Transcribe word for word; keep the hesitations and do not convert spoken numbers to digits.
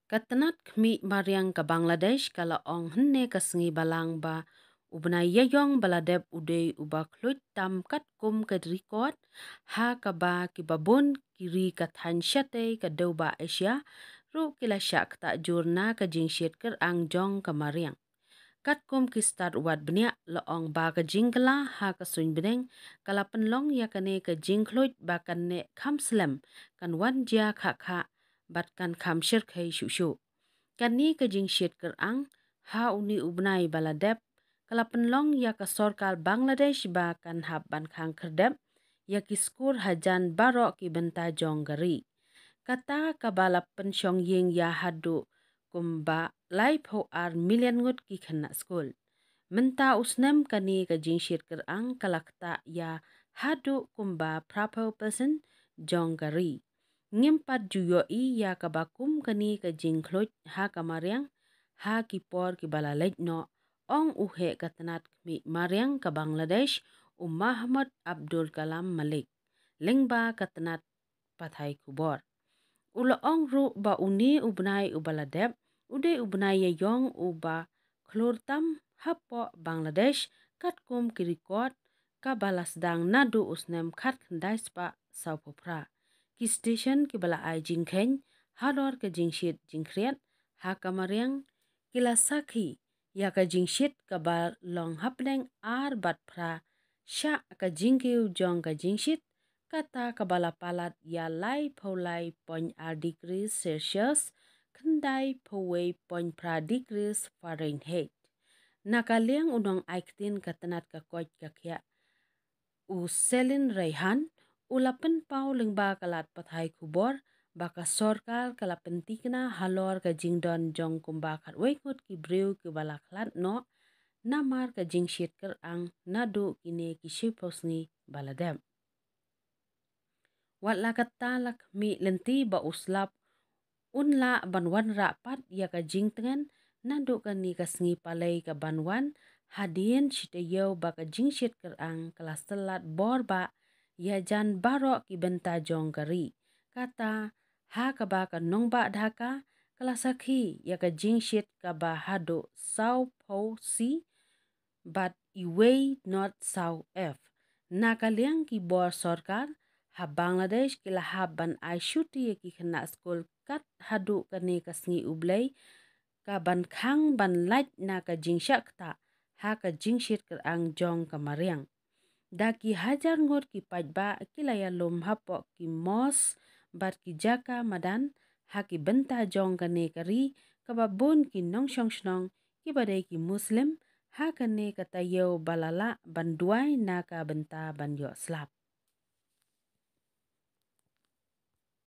Ka tnat khmih mariang ka Bangladesh ka la ong hynne ka sngi Balang ba u bnai Ïaïong ba la dep u dei uba khluid tam katkum ka record ha kaba kiba bun ki ri ka thaiñ shatei ka dewbah Asia ruh ki la shah ktah jur na ka jingshit kyrang jong ka mariang. Katkum ki stad wad bniah la ong ba ka jingkylla ha ka suiñ bneng ka la pynlong ïa kane ka jingkhluid ba kan neh kham slem, kan wan jia khah khah bad kan kham shyrkhei shuh shuh. Kane ka jingshit kyrang ha une u bnai ba la dep ka la pynlong ïa ka sorkar Bangladesh ba kan hap ban khang khyrdep ïa ki skur hajan baroh ki bynta jong ka ri. Kata kaba la pynshong ïing ïa haduh kumba laiphew ar million ngut ki khynnah skul. Mynta u snem kane ka jingshit kyrang ka la ktah ïa haduh kumba phraphew percent jong ka ri. Ngim pat ju ïohi ïa kaba kum kane ka jingkhluid ha ka mariang ha ki por kiba la leit noh, ong u heh ka tnat khmih mariang ka Bangladesh, u Mahmud Abdul Kalam Malik, lyngba ka tnat pathai khubor. U la ong ruh ba une u bnai uba la dep u dei u bnai Ïaïong uba khlur tam hapoh Bangladesh katkum ki record kaba la sdang naduh u snem khatkhyndai spah sawphew phra. Ki station kiba la ai jingkheiñ halor ka jingshit jingkhriat ha ka mariang ki la sakhi ïa ka jingshit kaba long hapdeng ar bad phra shah ka jingkiew jong ka jingshit, kata kaba la palat ïa laiphew lai point ar degrees Celsius, khyndaiphew wei point phra degrees Fahrenheit. Na ka liang u nongai ktien ka tnat ka koit ka khiah, u Selin Raihan, u la pynpaw lyngba ka lad pathai khubor ba ka sorkar ka la pyntikna halor ka jingdon jong kumba khatwei ngut ki briew kiba la khlad noh namar ka jingshit kyrang naduh kine ki shiphew sngi ba la dep. Wat la katta la khmih lynti ba u slap un lah ban wanrah pat ïa ka jingtngen naduh kane ka sngi Palei ka ban wan, hadien shi taïew ba ka jingshit kyrang ka la syllat bor bah ïa jan baroh ki bynta jong ka ri. Kata ha kaba ka nongbah Dhaka ka la sakhi ïa ka jingshit kaba haduh sawphew C bad iwei not saw F. Na ka liang ki bor sorkar ha Bangladesh ki la hap ban ai shuti ïa ki khynnah skul kat haduh kane ka sngi U Blei ka ban khang ban lait na ka jingshah ktah ha ka jingshit kyrang jong ka mariang. Da ki hajar ngut ki paidbah ki la ïalum hapoh ki mosque bad ki jaka madan ha ki bynta jong kane ka ri kaba bun ki nongshong shnong kiba dei ki Muslim ha kane ka taïew ba la lah ban duwai na ka bynta ban ïoh slap.